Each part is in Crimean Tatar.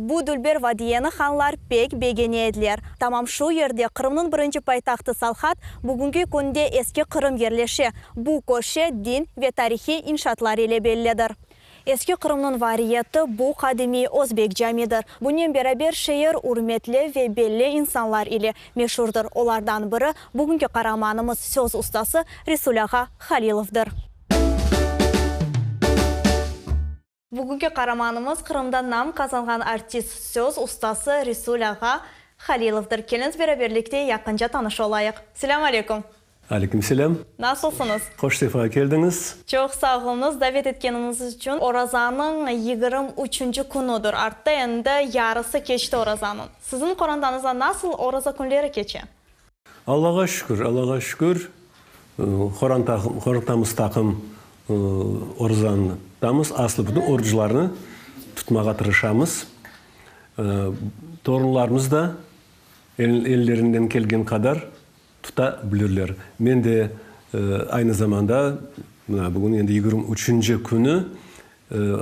Bu dülber vadiyeni hanlar pek begene ediler. Tamam şu yerde Qırımnıñ birinci paytahtı Salhat, bugünki künde Eski Qırım yerleşe. Bu köşe din ve tarihiy inşaatlar ile bellidir. Eski Qırımnıñ variyeti bu qadimiy Özbek camidir. Bunen beraber şeer ürmetli ve belli insanlar ile meşurdır. Olardan biri, bugünki qaramanımız, söz ustası Resul ağa Halilovdır. Bugünki qaramanımız, Qırımda nam qazanğan artist, söz ustası Resul ağa Halilovdır. Keliñiz beraberlikte yaqınca tanış olayıq. Selâm aleyküm! Aleyküm selâm! Nasılsıñız? Hoş sefa keldiñiz! Çoq sağ oluñız davet etkeniñiz içün. Orazanıñ 23-nci künüdir. Artta endi yarısı keçti orazanıñ. Siziñ qorantañızda nasıl oraza künleri keçe? Allağa şükür, Allağa şükür, qorantamız taqım orazanı tutamız, aslı bütün oruclarnı tutmağa tırışamız. Torunlarımız da ellerinden kelgen qadar tuta bilirler. Men de aynı zamanda, mına bugün endi 23-nci künü,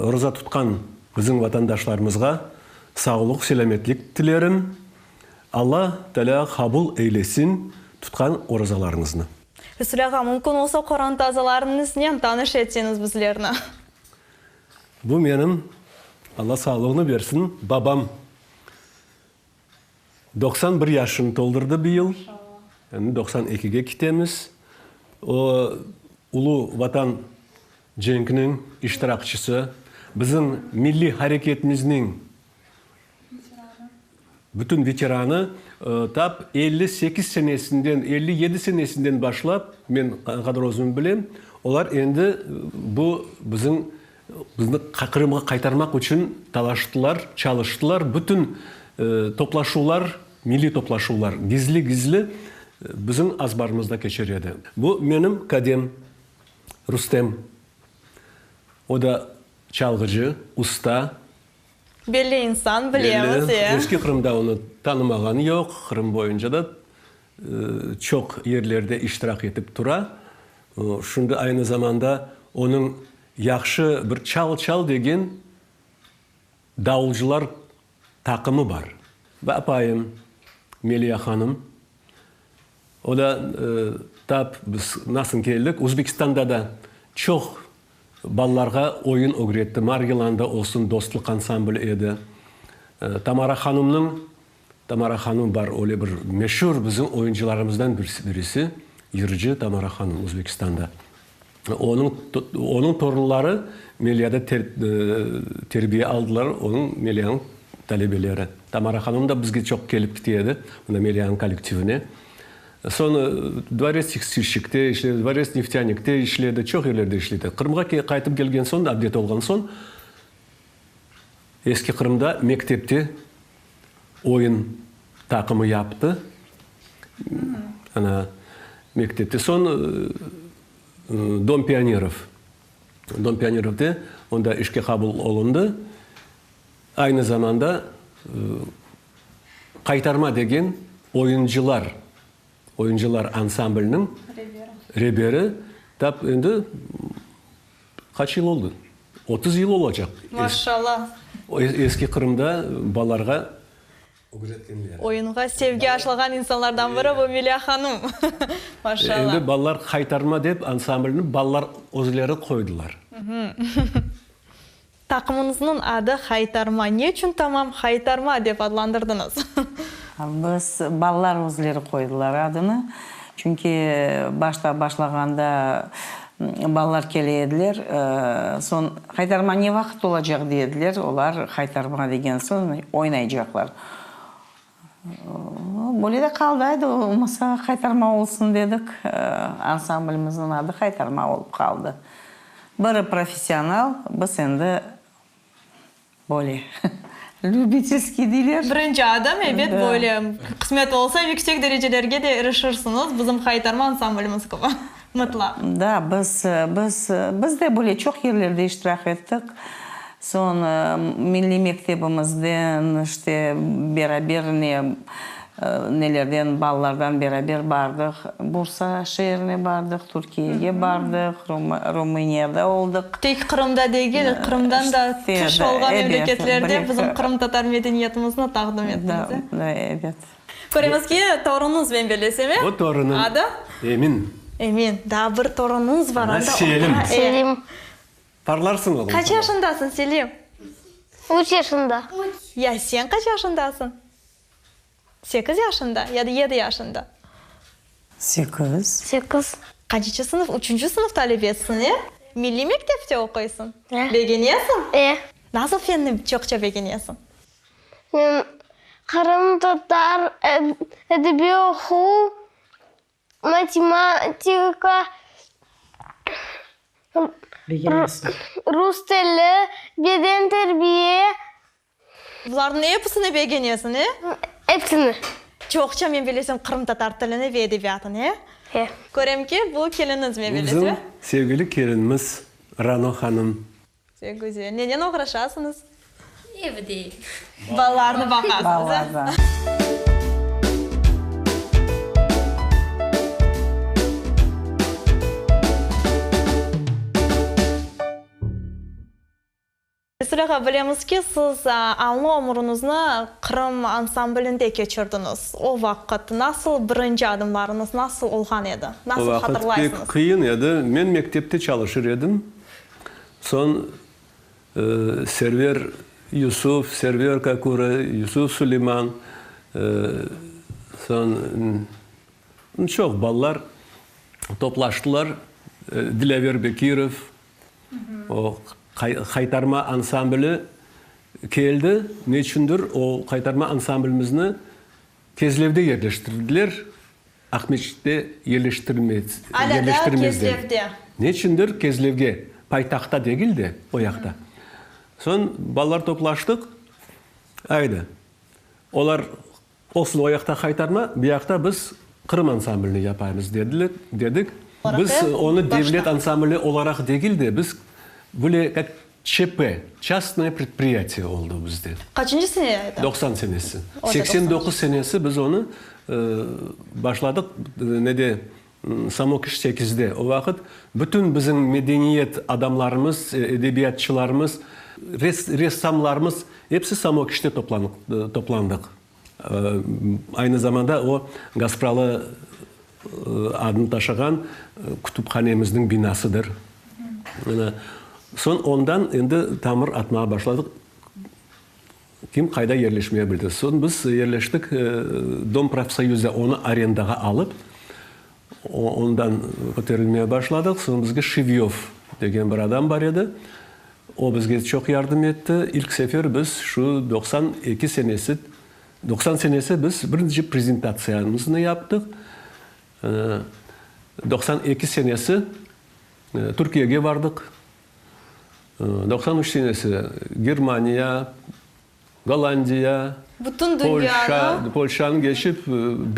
oraza tutqan bizim vatandaşlarımızğa sağlıq, selâmetlik tilerim. Alla Teala qabul eylesin tutqan orazalarıñıznı. Resul ağa, mümkün olsa qoranta azalarıñıznen tanış etseñiz bizlerni. Bu menim, Alla sağlığını bersin, babam. 91 yaşını toldurdı bıyıl. Endi 92-ge kitemiz. O, Ulu Vatan cenkiniñ iştirakçisi, bizim milliy hareketimizniñ bütün veteranı, tap 58 senesinden, 57 senesinden başlap, men qadar özüm bilem, olar endi bu bizim Bizni Qırımğa qaytarmaq içün talaştılar, çalıştılar. Bütün toplaşuvlar, milliy toplaşuvlar gizli-gizli bizim azbarımızda keçer edi. Bu menim kadem Rustem. O da çalğıcı, usta. Belli insan, bilemiz, e. Eski Qırımda onı tanımağan yoq, Qırım boyunca da çoq yerlerde iştirak etip tura. Şimdi aynı zamanda onıñ yahşı bir çal-çal degen davulcılar taqımı bar. Ve apayım Meliya hanım, o da tap biz nasıl keldik, Özbekistanda da çoq balalarğa oyun ögretti, Margilanda olsun Dostluq ansambli edi. Tamara hanımnıñ Tamara hanım bar, öyle bir meşur bizim oyuncılarımızdan birisi, yırcı Tamara hanım Özbekistanda. Onıñ, onıñ torunları Meliyada terbiye aldılar, onıñ, Meliyanıñ talebeleri. Tamara hanım da bizge çoq kelip kite edi, mına Meliyanıñ kollektivine. Soñ Dvorets tekstilşçikte işledi, Dvorets neftânikte işledi, çoq yerlerde işledi. Qırımğa qaytıp kelgen soñ, avdet olğan soñ, Eski Qırımda mektepte oyun taqımı yaptı. Ana, mektepte. Soñ Dom pionerov. Dom pionerovde onda işke qabul olundı. Aynı zamanda Qaytarma degen oyuncılar, oyuncılar ansambliniñ reberi. Tap endi Qaç yıl oldı? 30 yıl olacaq. Maşallah. Eski Qırımda balalarğa ögretkenler. Oyunğa sevgi aşlağan insanlardan biri bu Melya hanım. Maşallah. Endi balalar Qaytarma dep ansamblni balalar özleri qoydılar. Taqımıñıznıñ adı Haytarma. Ne içün tamam Haytarma dep adlandırdıñız? Biz, balalar özleri qoydılar adını. Çünki başta başlağanda balalar kele ediler, soñ Haytarma ne vaqıt olacaq dey ediler, olar Haytarma degen soñ oynaycaqlar. Böyle de qaldı, aydı, olmasa Haytarma olsun dedik, ansamblimizniñ adı Haytarma olıp qaldı. Biri professional, biz endi böyle lübitelskiy deyler. Birinci adım, ebet, böyle. Qısmet olsa, yüksek derecelerge de irişirsiñiz, bizim Haytarma ansamblimiz kibi, mıtlaq. Da, biz, biz, biz de böyle çoq yerlerde iştirak ettik. Soñ milliy mektebimizden işte beraber ne. Nelerden, balalardan beraber bardıq, Bursa şeerine bardıq, Türkiyege bardıq, Rumıniyada oldıq. Tek Qırımda degil, Qırımdan da tış olğan memleketlerde bizim qırımtatar medeniyetimizni taqdim ettiñiz, e? Da, ebet. Köremiz ki, torunuñız, men bellesem, e? O torunım. Adı? Emin. Emin. Daa bir torunuñız bar, anda. Selim. Selim. Parlarsıñ, oğlum. Qaç yaşındasıñ, Selim? Üç yaşında. Ya sen qaç yaşındasıñ? Sekiz yaşında ya da yedi yaşında? Sekiz. Sekiz. Qaçıncı sınıf? Üçünci sınıf talebesiñ, e? Milliy mektepte oquysıñ? E. Begenesiñ? E. Nasıl fenni çoqça begenesiñ? Men qırımtatar edebiy oquv, matematika, rus tili, beden terbiye. Bularnıñ episini begenesiñ, e? Episini. Çoqça, men bilesem, qırımtatar tilini ve edebiyatını, e? E. Körem ki, bu keliniñiz, men bilesem. Bizim sevgili kelinimiz Rano hanım. Pek güzel. Nenen oğraşasıñız? Evde. Balalarnı baqasıñız, e? Balalardan. Resul ağa, bilemiz ki, siz añlı ömrüñizni Qırım ansamblinde keçirdiñiz. O vaqıt nasıl, birinci adımlarıñız nasıl olğan edi? Nasıl O vaqıt pek hatırlaysıñız? qıyın edi. Men mektepte çalışır edim. Soñ Server Yusuf, Server Kakura, Yusuf Suleyman, soñ çoq balalar toplaştılar, Dilâver Bekirov, O Qaytarma ansambli keldi. Ne içündir o Qaytarma ansamblimizni Kezlevde yerleştirdiler, Aqmescitte yerleştirmezler. Alâ daa Kezlevde. Ne içündir Kezlevge, paytahtta degil de, o yaqta. Soñ balalar toplaştıq, ayda, olar Olsun, o yaqta Haytarma, bu yaqta biz Qırım ansamblini yapaymız, dediler, dedik. Biz onı devlet ansambli olaraq degil de, biz böyle kak ÇP, çastnoye predpriyatiye oldı bizde. Qaçıncı sene edi? 90 senesi. 89 senesi biz onı başladıq, nede, Samokiş sekizde. O vaqıt bütün bizim medeniyet adamlarımız, edebiyatçılarımız, ressamlarımız episi Samokişte toplandıq. Aynı zamanda o, Gaspralı adını taşığan kütüphanemizniñ binasıdır. Soñ ondan endi tamır atmağa başladıq. Kim qayda yerleşmeye bildi. Soñ biz yerleştik Dom profsoyuzda, onı arendağa alıp, ondan köterilmeye başladıq. Soñ bizge Şivyov degen bir adam bar edi, o bizge çoq yardım etti. İlk sefer biz şu 92 senesi, 90 senesi biz birinci prezentatsiyamıznı yaptıq. 92 senesi Türkiyege bardıq. 93 senesi Germaniya, Gollandiya, Bütün Polşa, dünyanı. Polşanı geçip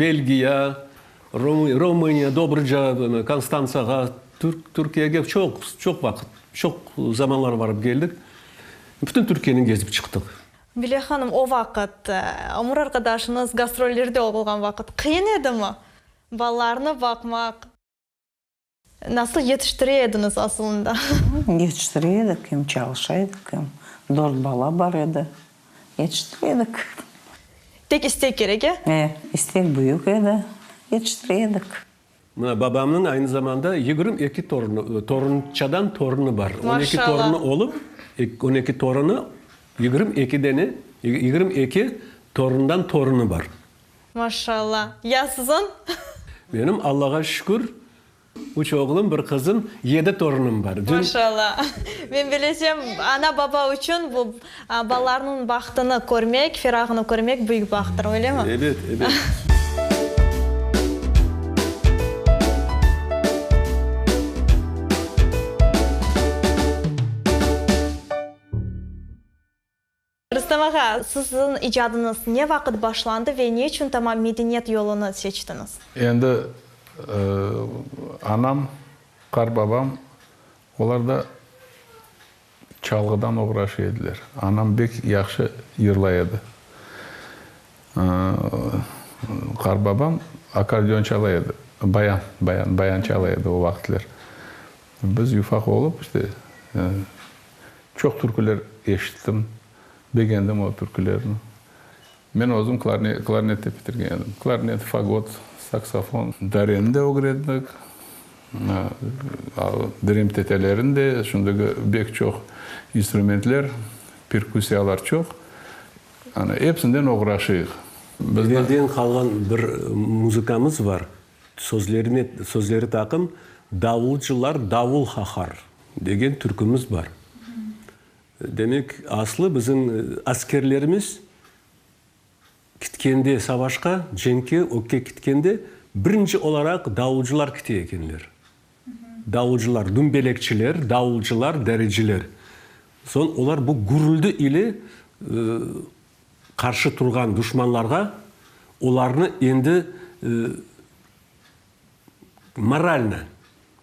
Belgiya, Romıniya, Dobruca, Konstantsağa, Türkiyege çoq, çoq vaqıt, çoq zamanlar barıp keldik. Bütün Türkiyeni gezip çıqtıq. Mile hanım, o vaqıt, ömür arqadaşıñız gastrollerde olğan vaqıt qıyın edimi? Balalarnı baqmaq. Nasıl yetiştire ediñiz asılında? Yetiştire edik, em çalışa edik, em dört bala bar edi, yetiştire edik. Tek istek kerek, e? E, istek büyük edi, yetiştire edik. Mına, babamnıñ aynı zamanda 22 torunı, torunçadan torunı bar. On eki Maşallah. torunı olıp, 12 torunı, 22 dene, 22 torundan torunı bar. Maşallah. Ya siziñ? Menim, Allağa şükür, üç oğlum, bir qızım, yedi torunım bar. Dün. Maşallah. Men bilesem, ana-baba içün bu balalarnıñ bahtını körmek, ferağını körmek büyük bahttır, öylemi? Ebet, ebet. Rustem ağa, siziñ icadıñız ne vaqıt başlandı ve ne içün tamam medeniyet yolunı seçtiñiz? Endi anam, qarbabam, olar da çalğıdan oğraşa ediler. Anam bek yahşı yırlay edi. Qarbabam akkordeon çala edi, bayan, bayan, bayan çala edi o vaqıtler. Biz yufaq olıp, işte, çoq türküler eşittim, begendim o türkülerni. Men özüm klarnette bitirgen edim. Klarnet, fagot, saksofon. Dareni de ögrendik. Direm tetelerin de, şimdiki bek çoq instrumentler, perkussiyalar çoq. Ana, epsinden oğraşıyıq. Evelden qalğan bir muzıkamız bar, sözlerine, sözleri taqım Davulcılar davul qaqar degen türkümiz bar. Demek, aslı bizim askerlerimiz kitkende savaşqa, cenkke, ögge kitkende birinci olaraq davulcılar kite ekenler. Davulcılar, dümbelekçiler, davulcılar, dareciler. Soñ olar bu gürüldi ile qarşı turğan duşmanlarğa olarnı endi moralno,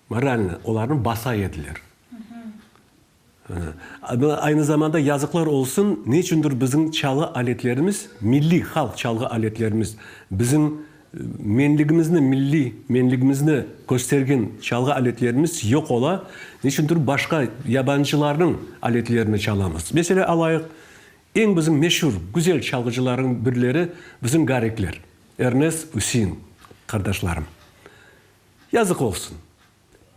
moralno olarnı basa ediler. Aynı zamanda yazıqlar olsun, ne içündir bizim çalğı aletlerimiz, milliy halq çalğı aletlerimiz, bizim menligimizni, milliy menligimizni köstergen çalğı aletlerimiz yoq ola, ne içündir başqa yabancılarnıñ aletlerini çalamız. Meselâ, alayıq, eñ bizim meşur, güzel çalğıcılarnıñ birleri bizim Garikler, Ernes, Üsein qardaşlarım. Yazıq olsun,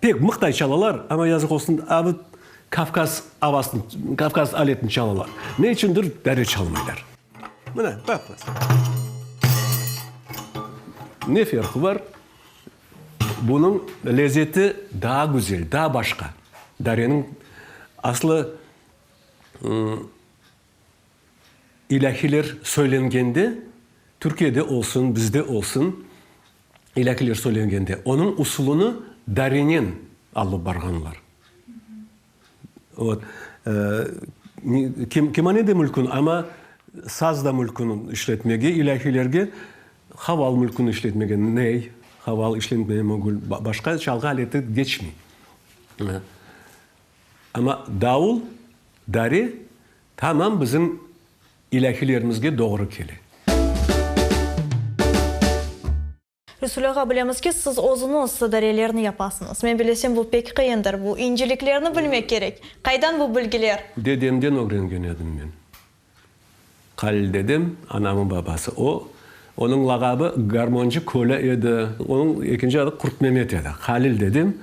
Pek mıqtay çalalar, amma yazıq olsun, abi Kavkaz avasını, Kavkaz aletini çalalar. Ne içündir dare çalmaylar. Mına, baqıñız. Ne ferqı bar? Bunıñ lezeti daa güzel, daa başqa. Dareniñ aslı ilâhiler söylengende, Türkiyede olsun, bizde olsun, ilâhiler söylengende, onıñ usulını darenen alıp barğanlar. Vot. Kemane de mülkün, amma saz da mülkün işletmege, ilâhilerge haval mülkün işletmege, ney, haval işletmege mümkün, başqa çalğı aleti geçmey. Amma davul, dare tamam bizim ilâhilerimizge doğru kele. Resul ağa, bilemiz ki, siz özüñiz darelerni yapasıñız. Men bilesem, bu pek qıyındır. Bu inceliklerni bilmek kerek. Qaydan bu bilgiler? Dedemden ögrengen edim men. Halil dedem, anamıñ babası. O, onıñ lağabı Garmoncı Kolâ edi. Onıñ ekinci adı Qurtmemet edi. Halil dedem,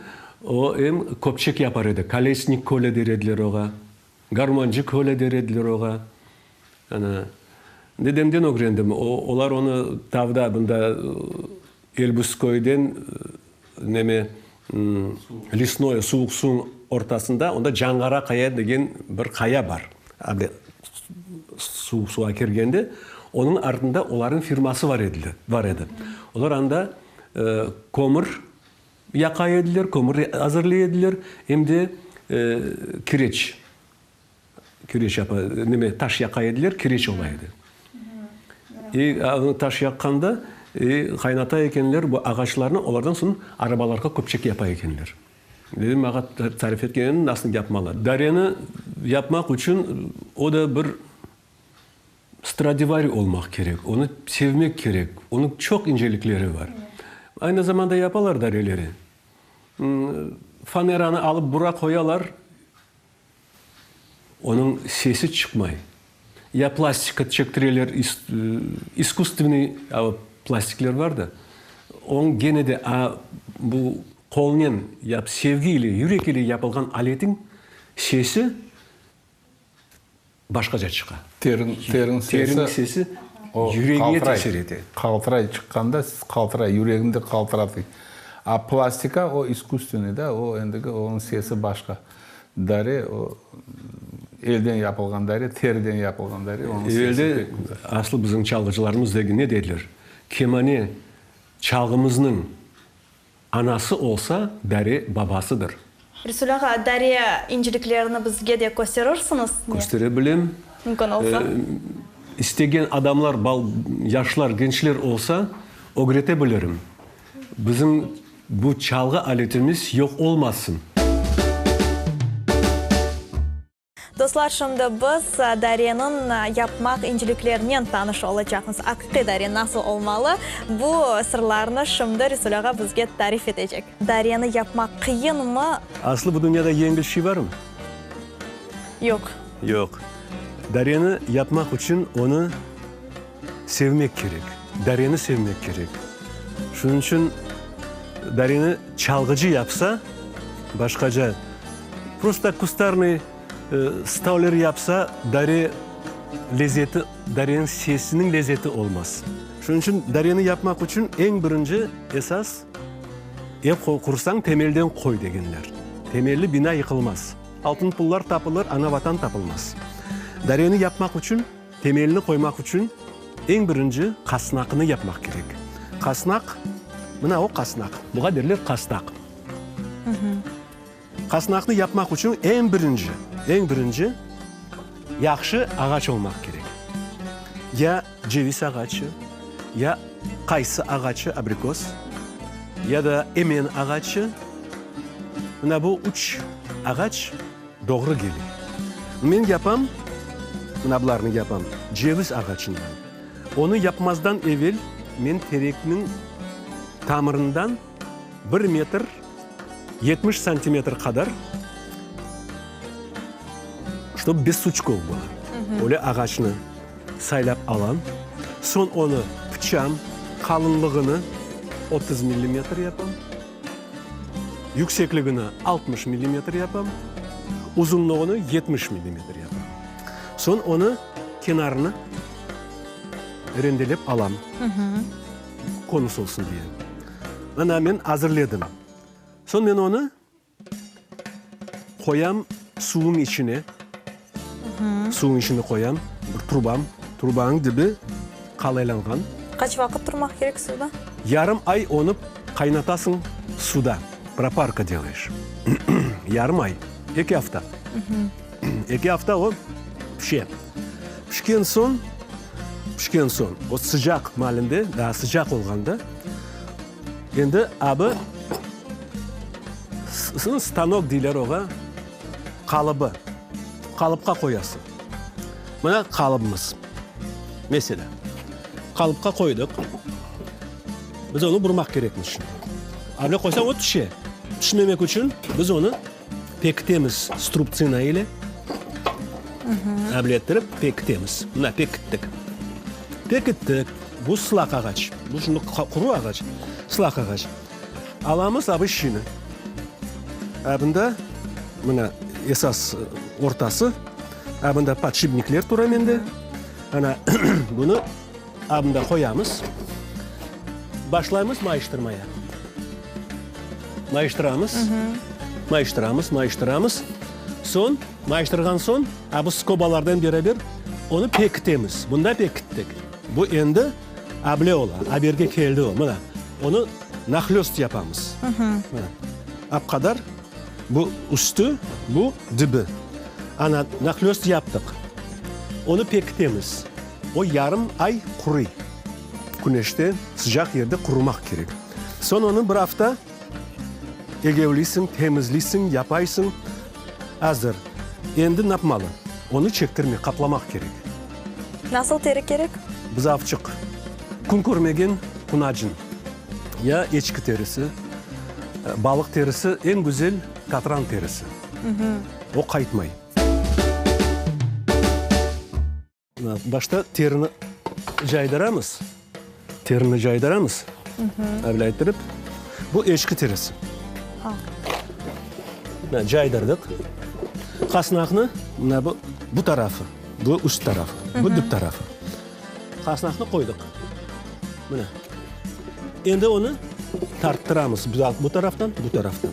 o, em köpçek yapar edi. Kolesnik Kolâ der ediler oğa. Garmoncı Kolâ der ediler oğa. Ana, dedemden ögrendim. O, olar onı tavda, bunda Elbuzköyden neme, Lesnoye, Suvuq Suv ortasında, onda Canğara qaya degen bir qaya bar. Suvuq Suvğa kirgende, onıñ artında olarnıñ firması var ediler, var edi. Olar anda kömür yaqa ediler, kömür azırlay ediler, em de kireç. Kireç yapa, neme, taş yaqa ediler, kireç ola edi. E, anı taş yaqqanda, e, qaynata ekenler bu ağaçlarnı, olardan soñ arabalarğa köpçek yapa ekenler. Dedim, mağa tarif etken edi, nasıl yapmalı. Dareni yapmaq içün o da bir Stradivari olmaq kerek, onı sevmek kerek, onıñ çoq incelikleri bar. Aynı zamanda yapalar dareleri. Faneranı alıp bura qoyalar, Onıñ sesi çıqmay. Ya plastika çektireler, iskusstvenıy plastikler bar da, onıñ gene de a bu qolnen yap, sevgi ile, yürek ile yapılğan aletiñ sesi başqaca çıqa. Terin, terin sesi, terin sesi yüregiñe tesir ete. Qaltıray, çıqqanda qaltıray, yüregiñde qaltıratı. A plastika o iskusstvenıy da, o endigi onıñ sesi başqa. Dare, o, elden yapılğan dare, teriden yapılğan dare, onıñ sesi Evelde pek güzel. aslı bizim çalğıcılarımız degi ne dediler? Kemane çalğımıznıñ anası olsa, dare babasıdır. Resul ağa, dare inceliklerini bizge de kösterirsiñiz? Köstere bilem. Mümkün olsa. İstegen adamlar, bal, yaşlar, gençler olsa, ögrete bilirim. Bizim bu çalğı aletimiz yoq olmasın. Dostlar, şimdi biz dareniñ yapmaq inceliklerinen tanış olacaqmız. Aqiqiy dare nasıl olmalı, bu sırlarnı şimdi Resul ağa bizge tarif etecek. Dareni yapmaq qıyınmı? Aslı bu dünyada yengil şey barmı? Yoq. Yoq. Dareni yapmaq içün onı sevmek kerek. Dareni sevmek kerek. Şunıñ içün dareni çalğıcı yapsa, başqaca, prosto kustarnıy stoler yapsa, dare lezeti, dareniñ sesiniñ lezeti olmaz. Şunıñ içün dareni yapmaq içün eñ birinci esas, ev qursañ, temelden qoy degenler. Temelli bina yıqılmaz. Altın pullar tapılır, ana-Vatan tapılmaz. Dareni yapmaq içün, temelini qoymaq içün eñ birinci qasnaqnı yapmaq kerek. Qasnaq, mına o qasnaq, buğa derler qasnaq. Qasnaqnı yapmaq içün eñ birinci, eñ birinci yahşı ağaç olmaq kerek. Ya ceviz ağaçı, ya qaysı ağaçı, abrikos, ya da emen ağaçı. Mına bu üç ağaç doğru kele. Men yapam, mına bularnı yapam, ceviz ağaçından. Onı yapmazdan evel men terekniñ tamırından bir metr 70 santimetr qadar, ştob bez suçkov bola, öyle ağaçnı saylap alam, soñ onı pıçam, qalınlığını 30 millimetr yapam, yüksekligini 60 millimetr yapam, uzunluğını 70 millimetr yapam. Soñ onı kenarını rendelep alam, konus olsun diye. Ana, men azırledim. Soñ men onı qoyam suvıñ içine, suvıñ içine qoyam, bir trubam, trubanıñ dibi qalaylanğan. Qaç vaqıt turmaq kerek suvda? Yarım ay onı qaynatasıñ suda, proparka delayeş. Yarım ay, eki afta. Eki afta o pişe. Pişken soñ, pişken soñ, o sıcaq malinde, daa sıcaq olğanda, Endi abi stanok deyler oğa, qalıbı. Qalıpqa qoyasıñ. Mına qalıbımız. Meselâ, qalıpqa qoydıq. Biz onı burmaq kerekmiz şimdi. Öyle qoysañ o tüşe. Tüşmemek içün biz onı pekitemiz struptsina ile. Öyle ettirip pekitemiz. Mına pekittik. Pekittik. Bu sılaq ağaç. Bu şimdi quru ağaç. Sılaq ağaç. Alamız abi şişeni. Bunda mına esas ortası. Bunda podşipnikler tura mende. Ana bunı bunda qoyamız. Başlaymız mayıştırmaya. Mayıştıramız. Mayıştıramız, mayıştıramız. Soñ, mayıştırğan soñ, bu skobalardan beraber onı pekitemiz. Bunda pekittik. Bu endi able ola, aberge keldi o. Mına, onı nahlöst yapamız. Mına, ap qadar bu üstü, bu dibi. Ana, nahlöst yaptıq. Onı pekitemiz. O yarım ay quruy. Küneşte, sıcaq yerde qurumaq kerek. Soñ onı bir afta egevliysiñ, temizliysiñ, yapaysıñ. Azır. Endi napmalı? Onı çektirmek, qaplamaq kerek. Nasıl teri kerek? Buzavçıq. Kün körmegen qunacın. Ya eçki terisi, balıq terisi, eñ güzel katran terisi. O qaytmay. Başta terini caydıramız. Terini caydıramız. Öyle ettirip. Bu eçki terisi. Caydırdıq. Qasnaqnı mına bu, bu tarafı, bu üst tarafı, bu dip tarafı. Qasnaqnı qoydıq. Mına. Endi onı tarttıramız bu taraftan, bu taraftan.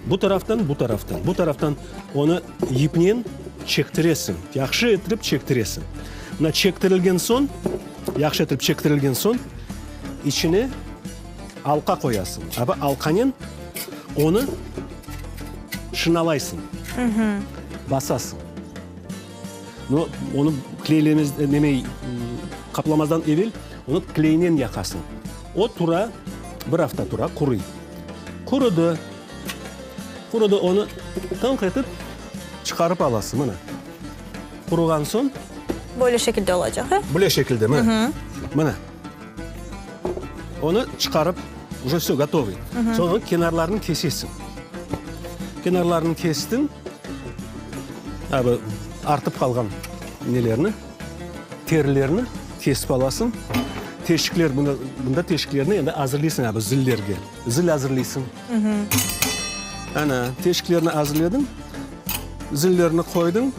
Bu taraftan, bu taraftan. Bu taraftan onı yipnen çektiresiñ, yahşı ettirip çektiresiñ. Mına çektirilgen soñ, yahşı ettirip çektirilgen soñ, içine alqa qoyasıñ. Aba alqanen onı şınalaysıñ, basasıñ. No, onı kleylemez, neme, qaplamazdan evel onı kleynen yaqasıñ. O tura, bir afta tura, quruy. Qurudı. Qurudı, onı tınq etip çıqarıp alasıñ, mına. Quruğan soñ. Böyle şekilde olacaq, e? Böyle şekilde, mına. Mına. Onı çıqarıp, uje vse, gotovıy. Soñ onıñ kenarlarını kesesiñ. Kenarlarını kestiñ, abi, artıp qalğan nelerni, terilerni kesip alasıñ. Teşikler, bunda, bunda teşiklerni endi azırlıysıñ, abi, zillerge. Zil azırlıysıñ. Ana, teşiklerni azırlediñ, zillerni qoydıñ,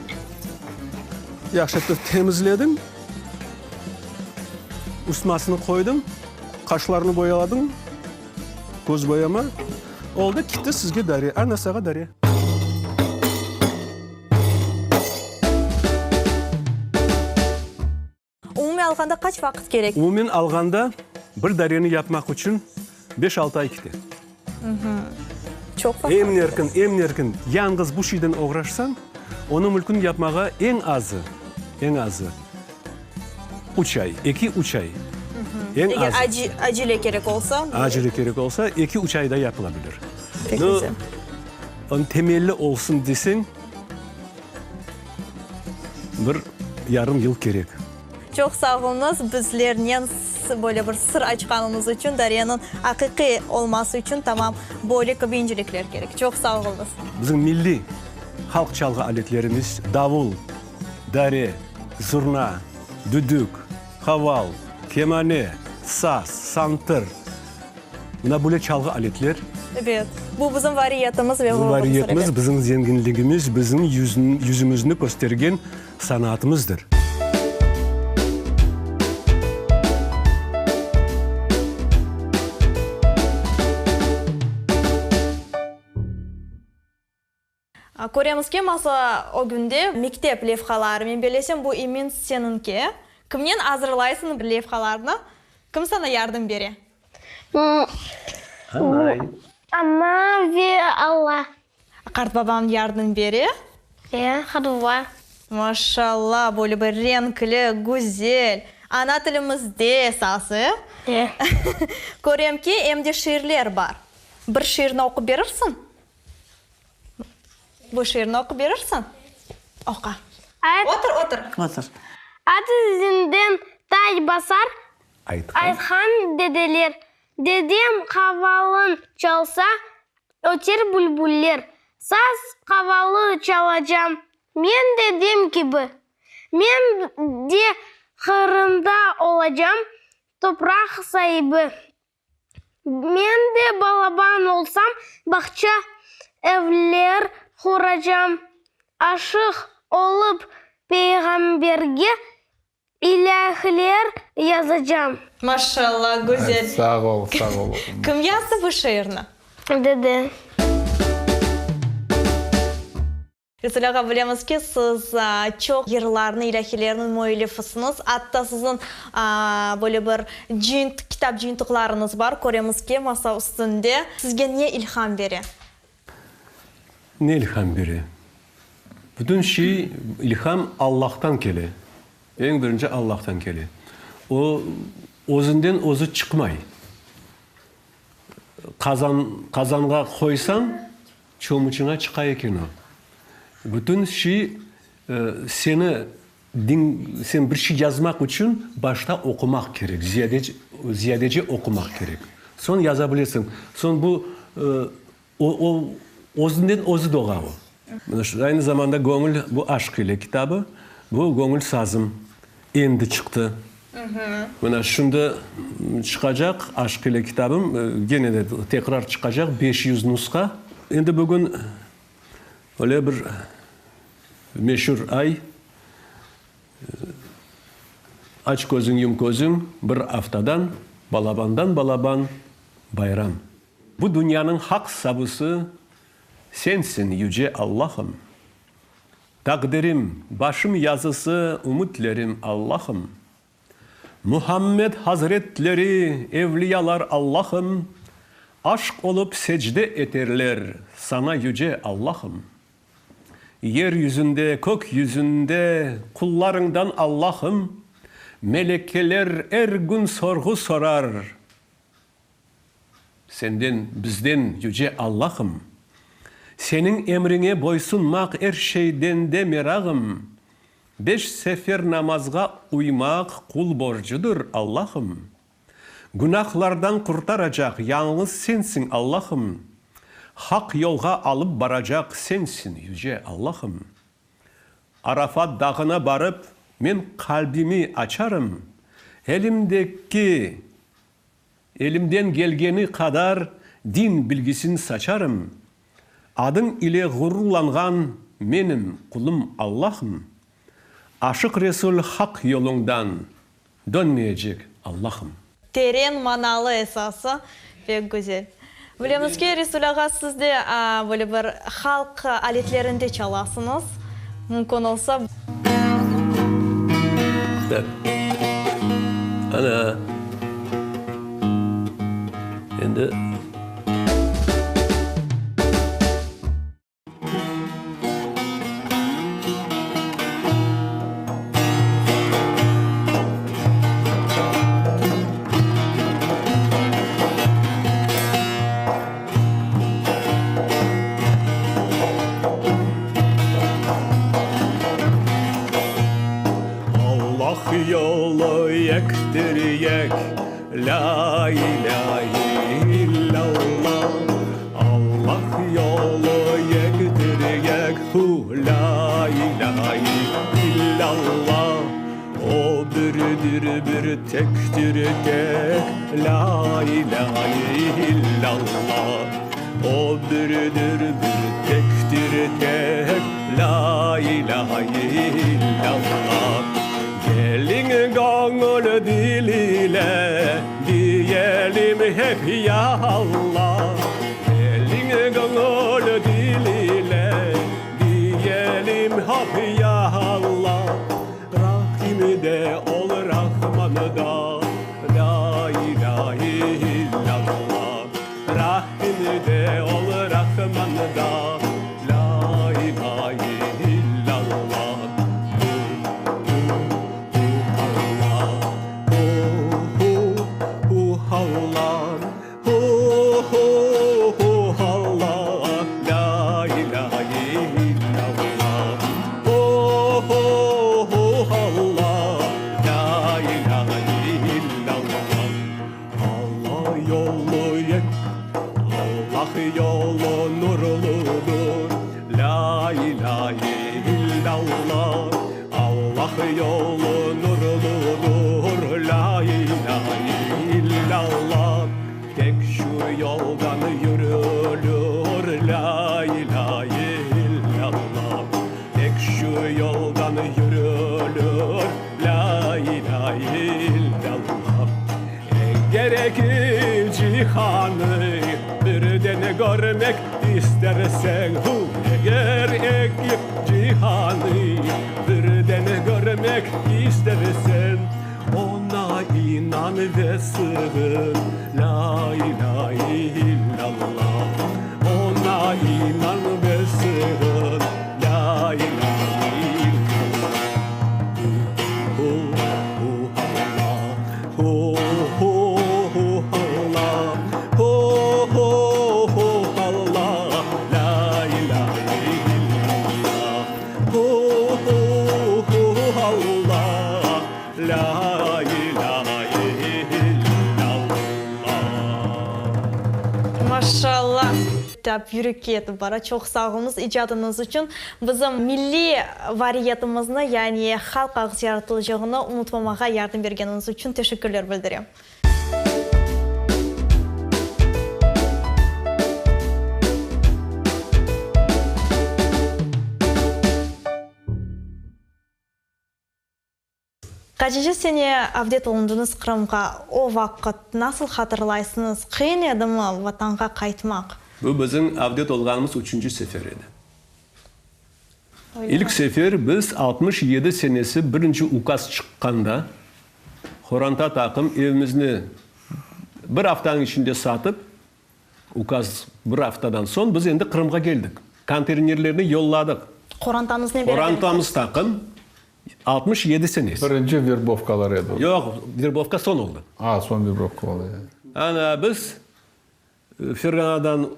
yahşı etip temizlediñ, usmasını qoydıñ, qaşlarını boyaladıñ, köz boyama, oldı, kitti sizge dare, ana sağa dare. Umumen alğanda qaç vaqıt kerek? Umumen alğanda bir dareni yapmaq içün beş-altı ay kete. Çoq vaqıt. Em nerkin, em nerkin yañğız bu şeyden oğraşsañ, onı mülkün yapmağa eñ azı, eñ azı üç ay, eki-üç ay. Eñ azı. Eger acele kerek olsa? Acele kerek olsa, eki-üç ayda yapıla bilir. Pek güzel. Onıñ temelli olsun deseñ. Bir yarım yıl kerek. Çoq sağ oluñız, bizlernen böyle bir sır açqanıñız içün, Daryanıñ aqiqiy olması içün tamam böyle kibi incelikler kerek. Çoq sağ oluñız. Bizim milliy halq çalğı aletlerimiz, davul, dare, zurna, düdük, qaval, kemane, saz, santır, Mına böyle çalğı aletler. Ebet, bu bizim variyetimiz ve Bizim variyetimiz, bizim zenginligimiz, bizim yüzümizni köstergen sanatımızdır. Köremiz ki, masa ögünde mektep levhaları. Men bellesem, bu emin seniñki. Kimnen azırlaysıñ levhalarnı? Kim saña yardım bere? Anay. Ana ve Alla. Qartbabañ yardım bere? E, qartbaba. Maşalla, böyle bir renkli, güzel. Ana tilimizde esas, e? E. Körem ki, em de şiirler bar. Bir şiirni oqup berirsiñ? Bu şiirni oqup berirsiñ? Oqa. Otur, otur. Otur. At izinden tay basar, aytqan dedeler. Dedem qavalın çalsa, öter bülbuller. Saz qavalı çalacam men dedem kibi. Men de Qırımda olacam topraq saibi. Men de balaban olsam, bağça evler quracam, aşıq olıp peyğamberge ilâhiler yazacam. Maşallah, güzel. Sağ ol, sağ ol. Kim yazdı bu şiirni? Dede. Resul ağa, bilemiz ki, siz çoq yırlarnı, ilâhilerniñ müellifisiñiz. Atta siziñ böyle bir cıyıntıq, kitap cıyıntıqlarıñız bar, köremiz ki, masa üstünde. Sizge ne ilham bere? Ne ilham bere? Bütün şey, ilham Allahtan kele. Eñ birinci Allahtan kele. O, özünden özü çıqmay. Qazan, qazanğa qoysañ, Çomuçıña çıqa eken o. Bütün şey seni diñ, sen bir şey yazmaq içün başta oqumaq kerek, ziyadece, ziyadece oqumaq kerek. Soñ yaza bilesiñ. Soñ bu o, o özünden özü doğa o. Mına şu, aynı zamanda Göñül, bu aşq ile kitabı, bu Göñül sazım endi çıqtı. Mına şimdi çıqacaq Aşq ile kitabım, gene de tekrar çıqacaq, 500 nusha. Endi bugün öyle bir meşur ay, aç közüñ, yum közüñ, bir aftadan balabandan balaban bayram. Bu dünyanıñ haq sabısı sensiñ, Yüce Allahım. Taqdirim, başım yazısı, ümütlerim Allahım. Muhammed hazretleri, evliyalar Allahım, Aşq olıp secde eterler Saña Yüce Allahım. Yer yüzünde, kök yüzünde qullarıñdan Allahım, Melekeler er gün sorğu sorar. Senden, bizden, Yüce Allahım, Seniñ emriñe boysunmaq er şeyden de merağım. Beş sefer namazğa uymaq qul borcudır, Allahım. Günahlardan qurtaracaq yañğız Sensiñ, Allahım. Haq yolğa alıp baracaq Sensiñ, Yüce Allahım. Arafat dağına barıp, men qalbimi açarım, elimdeki, elimden kelgeni qadar din bilgisin saçarım. Adıñ ile ğururlanğan menim, qulum Allahım. Aşıq Resul haq yoluñdan dönmeyecek, Allahım. Teren manalı esası, pek güzel. Bilemiz ki, Resul ağa, siz de böyle bir halq aletlerinde çalasıñız. Mümkün olsa. Tak. Ana. Endi. Allah yolu yektir yek, lâ ilâhe illallah. Allah yolu yektir yek, hu, lâ ilâhe illallah. O birdir bir tektir tek, lâ ilâhe illallah. O birdir bir tektir tek, lâ ilâhe illallah. Keliñ göñül dilile, diyelim hep ya Allah. Keliñ göñül dilile, diyelim hop ya Allah. Rahim de ol, Rahman da, lâ ilâhe illallah. Rahim de ol, Rahman da, lâ ilâhe illallah. Hu, hu, hu, Allah. Hu, hu, hu, Allah. Hu, hu, hu, Allah. Lâ ilâhe illallah. Hu, hu, hu, Allah. Lâ ilâhe illallah. Allah yolu yek, Allah yolu nurludur. Lâ ilâhe illallah. Allah yolu nurludur. Lâ ilâhe illallah. Tek şu yoldan yürülür. Lâ ilâhe illallah. Tek şu yoldan yürülür. Lâ ilâhe illallah. Eger eki cihanı birden körmek isterseñ, hu, eger eki cihanı birden körmek isterseñ, Oña inan ve sığın, lâ ilâhe illallah. Oña inan ve sığın, lâ ilâhe illallah. Hu, hu, hu, Allah. Hu, hu, hu, Allah. Hu, hu, hu, Allah. Lâ ilâhe illallah. Hu, hu, hu, Allah. Lâ ilâhe illallah. Maşallah! Tap yürekke yetip bara. Çoq sağ oluñız icadıñız içün. Bizim milliy variyetimizni, yani halq ağız yaratıcılığını unutmamağa yardım bergeniñiz içün teşekkürler bildirem. Qaçıncı sene avdet olundıñız Qırımğa? O vaqıt nasıl hatırlaysıñız? Qıyın edimi Vatanğa qaytmaq? Bu bizim avdet olğanımız üçünci sefer edi. İlk sefer biz 67 senesi birinci ukaz çıqqanda, qoranta taqım evimizni bir aftanıñ içinde satıp, Ukaz bir aftadan soñ biz endi Qırımğa keldik. Konteynerlerni yolladıq. Qorantañız ne beraber? Qorantamız taqım 67 senesi. Birinci verbovkalar edi o. Yoq, verbovka soñ oldı. A, soñ verbovka oldı. Ana, biz Ferğanadan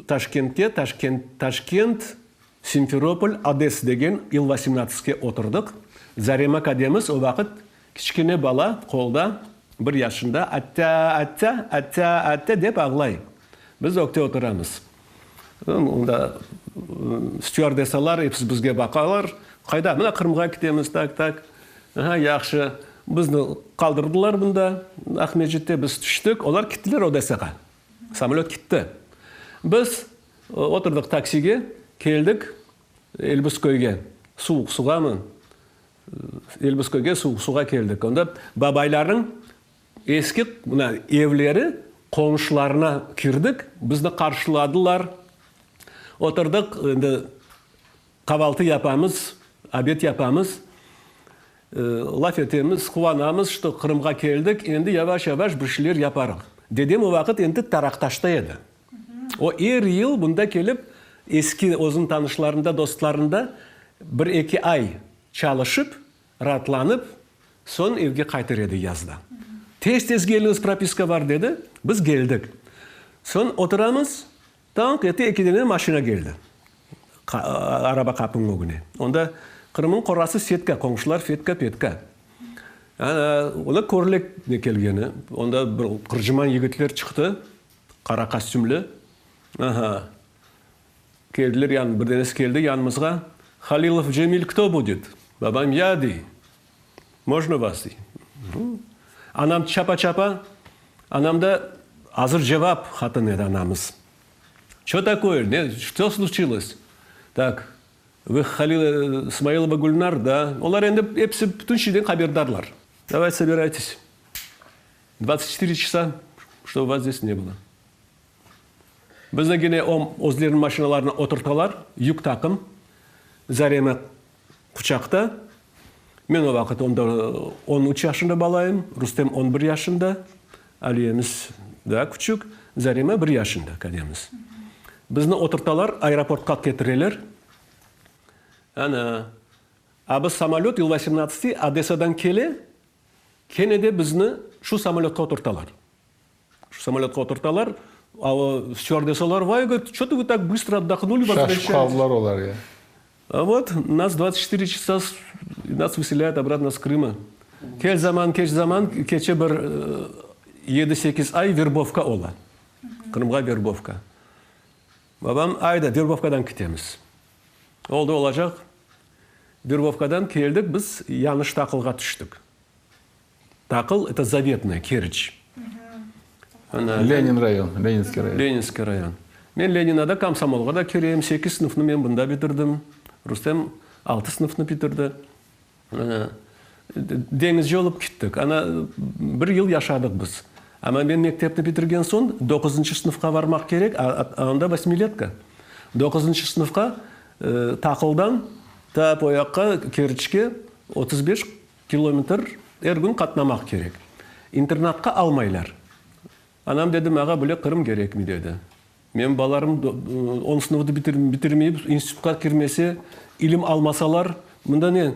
Taşkentke, Taşkent, Taşkent. Simferopol, Ades degen İl-vosemnadtsitke oturdıq. Zarema kademiz o vaqıt kiçkene bala, qolda, bir yaşında, Attâ, attâ, attâ, attâ dep ağlay. Biz ögte oturamız. Onda stüardessalar episi bizge baqalar. Qayda? Mına Qırımğa ketemiz, tak, tak. Aha, yahşı. Bizni qaldırdılar bunda, Aqmescitte. Biz tüştik, olar kettiler Odessağa. Samolöt ketti. Biz oturdıq taksige, keldik Elbuzköyge, Suvuqsuğamı? Elbuzköyge, Suvuqsuğa keldik. Onda babaylarnıñ eski mına evleri, qonşularına kirdik, bizni qarşıladılar. Oturdıq, endi Qavaltı yapamız, obed yapamız, laf etemiz, quvanamız, şto Qırımğa keldik, endi yavaş-yavaş bir şeyler yaparıq. Dedem o vaqıt endi Taraqtaşta edi. O er yıl bunda kelip, eski özüniñ tanışlarında, dostlarında bir-eki ay çalışıp, raatlanıp, soñ evge qaytır edi yazda. Tez-tez keliñiz, propiska bar, dedi. Biz keldik. Soñ oturamız, Tañ ete ekidene maşina keldi araba qapınıñ ögüne. Onda Qırımnıñ qorası setka, qoñşular fetka-petka. Ana, olar körlek ne kelgeni. Onda bir qırcıman yigitler çıqtı, qara kostümli. Aha, keldiler yan, bir denesi keldi yanımızğa. Halilov Cemil kto budet? Babam ya dey. Mojno vas dey. Anam çapa-çapa, anam da azır cevap qatın edi anamız. Ço takoye, ne, çto sluçilos? Tak, vı Halil Smailova Gülnar, da? Olar endi episi bütün şeyden haberdarlar. Davay sobiraytes. Dvadtsat çetiri çasa, ştob vas zdes ne bylo. Bizni kene o özleriniñ maşinalarına oturtalar, yük taqım, Zarema Quçaqta. Men o vaqıt onda on üç yaşında balayım, Rustem on bir yaşında, Aliyemiz daa küçük, Zarema bir yaşında, kademiz. Bizni oturtalar, aeroportqa ketireler. Ana, a biz samolöt İl-vosemnadtsıtıy Odessadan kele, kene de bizni şu samolötqa oturtalar. Şu samolötqa oturtalar, a o stüardessalar, vay, govorit, ço-to vı tak bıstro otdohnuli, Şaşıp qaldılar olar ya. A vot, nas 24 çasa nas vıselâyut obratno s Krıma. Kel zaman, keç zaman, keçe bir yedi-sekiz ay verbovka ola. Qırımğa verbovka. Babam, ayda, verbovkadan ketemiz. Oldı olacaq, verbovkadan keldik, biz yañış taqılğa tüştik. Taqıl, eto Zavetnoye, Keriç. Lenin rayon, Leninskiy rayon. Leninskiy rayon. Men Leninada komsomolğa da kireyim, sekiz sınıfnı men bunda bitirdim. Rustem altı sınıfnı bitirdi. Deñizci olıp kittik. Ana, bir yıl yaşadıq biz. Amma men mektepni bitirgen soñ, doquzıncı sınıfqa varmaq kerek, a onda vosmiletka. Doquzıncı sınıfqa Taqıldan ta o yaqqa, Keriçke 35 Kilometr er kün qatnamaq kerek. İnternatqa almaylar. Anam dedi, mağa bile Qırım kerekmi, dedi. Menim balalarım on sınıfnı bitirmeyip institutqa kirmese, ilim almasalar, mında ne,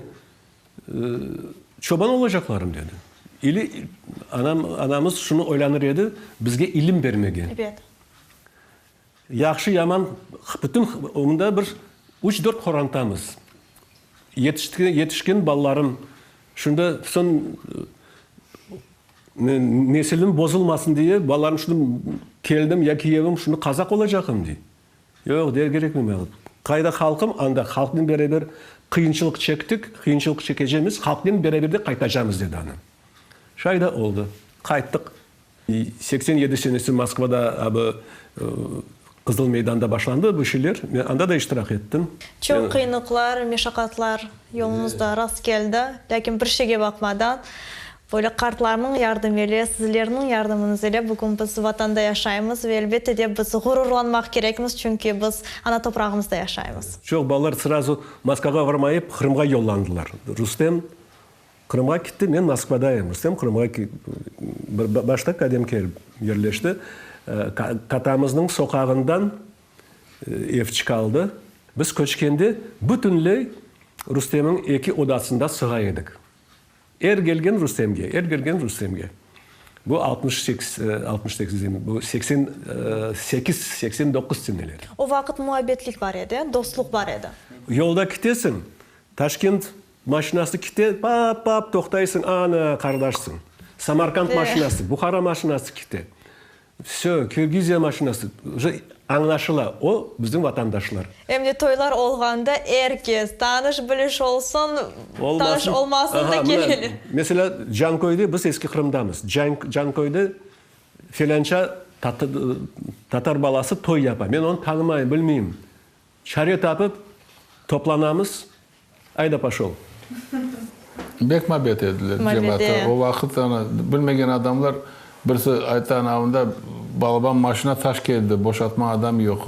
çoban olacaqlarım, dedi. İli, anam, anamız şunı oylanır edi, bizge ilim bermege. Ebet. Yahşı, yaman, bütün, mında bir üç-dört qorantamız. Yetişken balalarım, şunda soñ nesilim bozulmasın diye, balalarım şunı keldim ya kiyevim şunı qazaq olacaqım, dey. Yoq, dey, kerekmey maña. Qayda halqım, anda halqnen beraber qıyınçılıq çektik, qıyınçılıq çekecemiz, halqnen beraber de qaytacamız, dedi anam. Şay da oldı. Qayttıq. 87 senesi Moskvada abi Qızıl meydanda başlandı bu şeyler. Men anda da iştirak ettim. Çoq qıyınlıqlar, meşaqatlar yoluñızda rast keldi. Lâkin bir şeyge baqmadan, böyle qartlarnıñ yardımı ile, sizlerniñ yardımıñız ile bugün biz Vatanda yaşaymız ve elbette de biz ğururlanmaq kerekmiz, çünki biz ana toprağımızda yaşaymız. Çoq balalar srazu Moskvağa varmayıp, Qırımğa yollandılar. Rustem Qırımğa kitti, men Moskvadayım. Rustem Qırımğa başta kadem kelip yerleşti. Katamıznıñ soqağından evçik aldı. Biz köçkende bütünley Rustemniñ eki odasında sığa edik. Er kelgen Rustemge, er kelgen Rustemge. Bu 68, 68 deyim, bu 88, 89 seneleri. O vaqıt muabbetlik bar edi, dostluq bar edi. Yolda kitesiñ, Taşkent maşinası kite, pap-pap toqtaysıñ, ana, qardaşsıñ. Samarkand maşinası, Buhara maşinası kite. Vsö, Kirgiziya maşinası, uje añlaşıla, o, bizim vatandaşlar. Em de toylar olğanda er kes, tanış-biliş olsun, tanış olmasın da keleler. Meselâ, Canköyde, biz Eski Qırımdamız, Canköyde felânça tatar balası toy yapa. Men onı tanımayım, bilmeyim. Çare tapıp, toplanamız, ayda poşol. Bek mabet ediler cemaatı. O vaqıt ana, bilmegen adamlar, birisi ayta, ana onda balaban maşina taş keldi, boşatma adam yoq.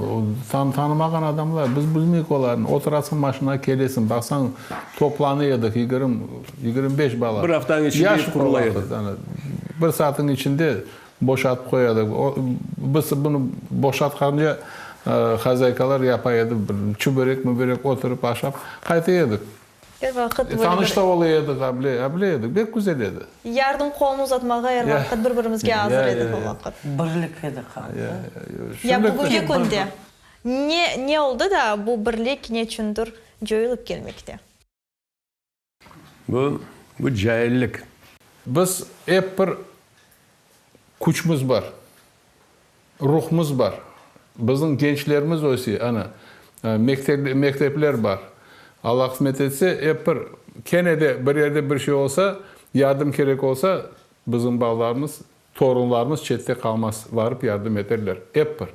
Tanımağan adamlar, biz bilmeyik olarnı. Oturasıñ maşinağa kelesiñ, baqsañ, toplanı edik, yigirim, 25 bala. Bir aftanıñ içinde qurula edi. Bir saatniñ içinde Boşatıp qoyadı. Biz bunı boşatqance hozâykalar yapa edi, bir çübörek, mübörek oturıp aşap qayta edik. Er vaqıt böyle bir. Tanış da ola edik, able, able edik. Bek güzel edi. Yardım qolunı uzatmağa er vaqıt bir-birimizge azır edik o vaqıt. Birlik edi halqta. Ya bugünki künde ne, ne oldı da bu birlik neçündir coyulıp kelmekte? Bu, bu caillik. Biz ep bir küçmüz bar, ruhmuz bar. Bizim gençlerimiz öse, ana, mektepler bar. Alla qısmet etse, ep bir, kene de bir yerde bir şey olsa, yardım kerek olsa, bizim balalarımız, torunlarımız çette qalmaz, varıp yardım eterler. Ep bir.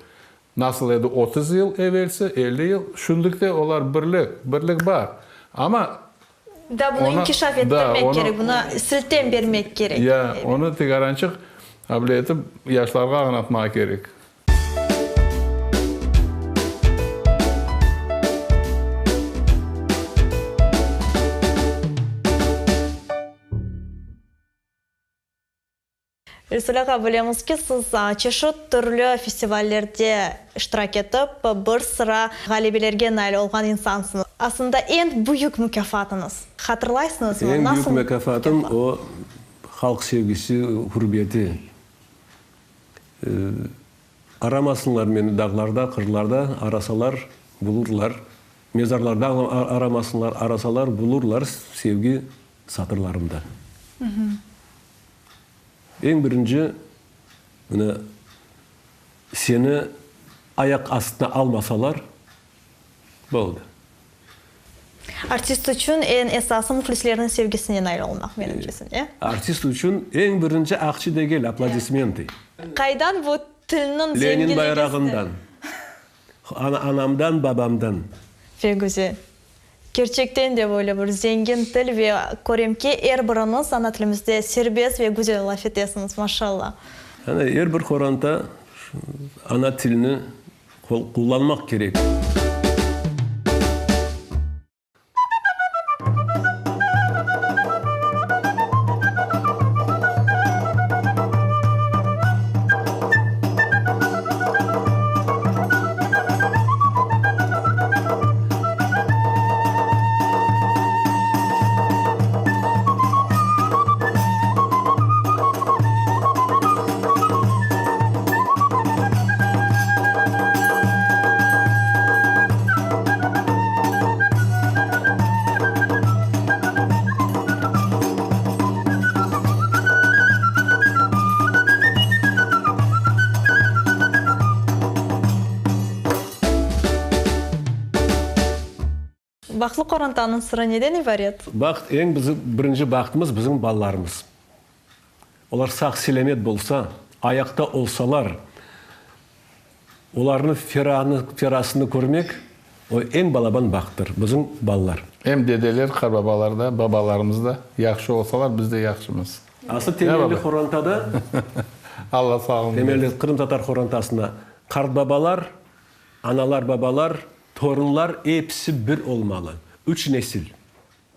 Nasıl edi 30 yıl evelsi, 50 yıl, şimdilik de olar birlik, birlik bar. Amma Da, bunı inkişaf ettirmek kerek, buna siltem bermek kerek. Ya, onı tegarançıq able etip yaşlarğa añlatmağa kerek. Resul ağa, bilemiz ki, siz çeşit türlü festivallerde iştirak etip, bir sıra ğalebelerge nail olğan insansıñız. Aslında, eñ büyük mukâfatıñız, hatırlaysıñızmı? Eñ büyük mukâfatım, o, halq sevgisi, ürmeti. Aramasınlar meni dağlarda, qırlarda, arasalar, bulurlar. Mezarlarda aramasınlar, arasalar, bulurlar sevgi satırlarımda. Eñ birinci, mına, seni ayaq astına almasalar, boldı. Artist içün eñ esası mühlislerniñ sevgisine nail olmaq, menimcesine. Artist içün eñ birinci aqçı degil, aplodismenti. Qaydan bu tilniñ zenginligi? Lenin bayrağından. Anamdan, babamdan. Pek güzel. Kerçekten de böyle bir zengin til ve körem ki, er biriñiz ana tilimizde serbest ve güzel laf etesiñiz, maşalla. Yani er bir qoranta ana tilini qullanmaq kerek. Bahtlı qorantanıñ sırı neden ibaret? Baht, eñ bizim birinci bahtımız bizim balalarımız. Olar sağ-selâmet bolsa, ayaqta olsalar, olarnıñ feranı, ferasını körmek, o eñ balaban bahttır, bizim balalar. Em dedeler, qarbabalar da, babalarımız da yahşı olsalar, biz de yahşımız. Aslı temelli qorantada, Alla sağlığını bersin. Temelli qırımtatar qorantasında qartbabalar, analar, babalar, torunlar episi bir olmalı. Üç nesil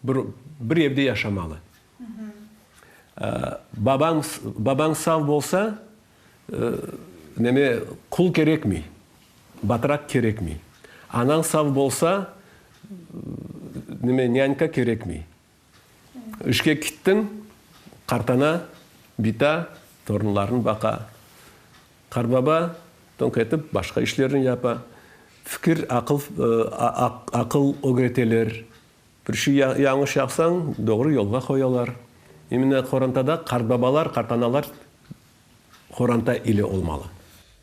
bir, bir evde yaşamalı. Babañ, babañ sav bolsa, neme, qul kerekmey, batrak kerekmey. Anañ sav bolsa, neme, nyanka kerekmey. İşke kittiñ, qartana, bita, torun. Torunlarını baqa. Qartbaba toñk etip başqa işlerni yapa. Fikir, aqıl, aqıl ögreteler. Bir şey yañlış yapsañ, doğru yolğa qoyalar. İmенно qorantada qartbabalar, qartanalar qoranta ile olmalı.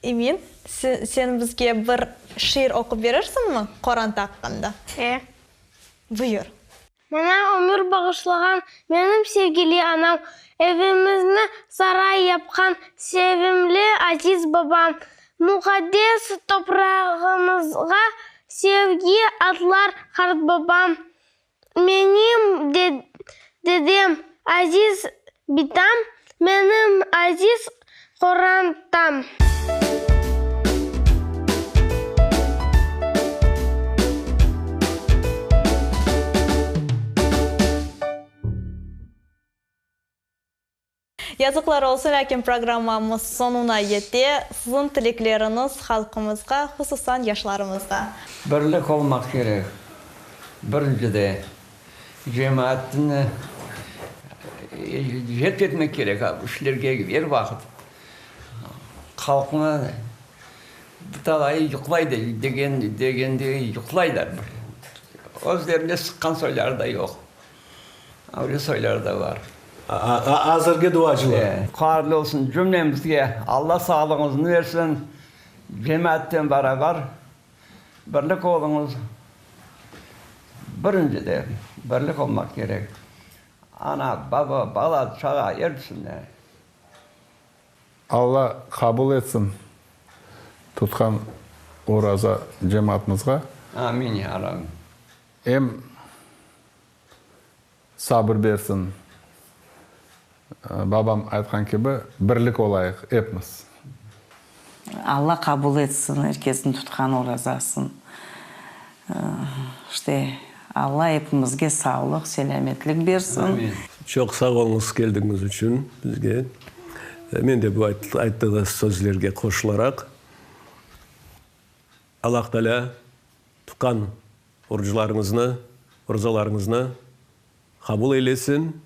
Emin, sen bizge bir şiir oqup berirsiñmi qoranta aqqında? E. Buyur. Maña ömür bağışlağan menim sevgili anam, evimizni saray yapqan sevimli aziz babam, muqaddes toprağımızğa sevgi atlar qartbabam, menim dedem, aziz bitam, menim aziz qorantam. Yazıqlar olsun, lâkin programmamız soñuna yete. Siziñ tilekleriñiz halqımızğa, hususan yaşlarımızğa. Birlik olmaq kerek, birincide. Cemaatnı celp etmek kerek işlerge er vaqıt. Halqnı talayı yuqlay degen degende yuqlaylar. Özlerine sıqqan soyları da yoq. Öyle soyları da bar. Azırgi duacılar. Hayırlı olsun cümlemizge. Alla sağlığıñıznı bersin. Cemaatten beraber Birlik oluñız. Birinciden, birlik olmaq kerek. Ana, baba, bala, çağa, episine. Alla qabul etsin tutqan oraza cemaatımızğa. Amin, ya Rabbim. Em sabır bersin. Babam aytqan kibi, birlik olayıq epimiz. Alla qabul etsin er kesniñ tutqan orazasın. İşte, Alla epimizge sağlıq, selâmetlik bersin. Amin. Çoq sağ oluñız keldiñiz içün bizge. Men de bu ayttığıñız sözlerge qoşularaq, Allah Teala tutqan oruclarıñıznı, orazalarıñıznı qabul eylesin,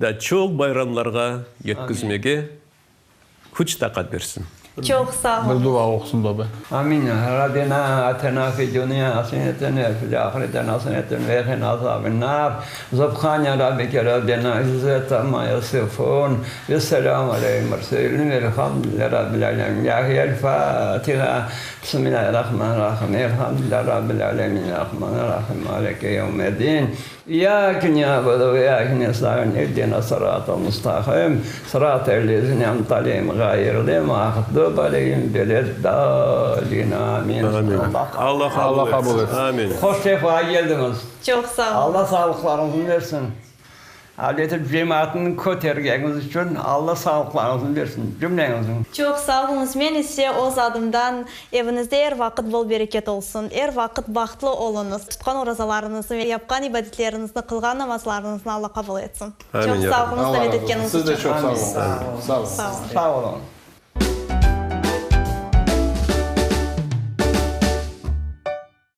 daa çoq bayramlarğa yetkizmege küç-taqat bersin. Çoq sağ oluñ. Bir dua oqusın baba. Amin. Rabbena atina fid dunya haseneten ve fil ahireti haseneten ve qina azaben nar. Subhane rabbike rabbil izzeti amma yasifun ve selamun alel murselin velhamdülillahi rabbil alemin. İlahi el-Fatiha. Bismillahirrahmanirrahim. Elhamdülillahi rabbil alemin. Errahmanirrahim. Maliki yevmiddin. İyyâke na'budu ve iyyâke nesta'in. İhdina sıratal mustaqim. Sıratal lezîne en'amte aleyhim ğayril mağdubi aleyhim veleddâllîn. Amin. Amin. Allah qabul etsin. Amin. Hoş sefa keldiñiz. Çoq sağ olun. Allah sağlıqlarıñıznı bersin. Avletip cemaatnı kötergeniñiz içün Alla sağlıqlarıñıznı bersin cümleñizniñ. Çoq sağ oluñız. Men ise oz adımdan eviñizde er vaqıt bol bereket olsun, er vaqıt bahtlı oluñız, tutqan orazalarıñıznı ve yapqan ibadetleriñizni, qılğan namazlarıñıznı Alla qabul etsin. Amin, Çoq ya sağ Rabbi. oluñız davet etkeniñiz Siz de içün. çoq sağ oluñ. Sağ oluñ. Sağ oluñ. Sağ oluñ.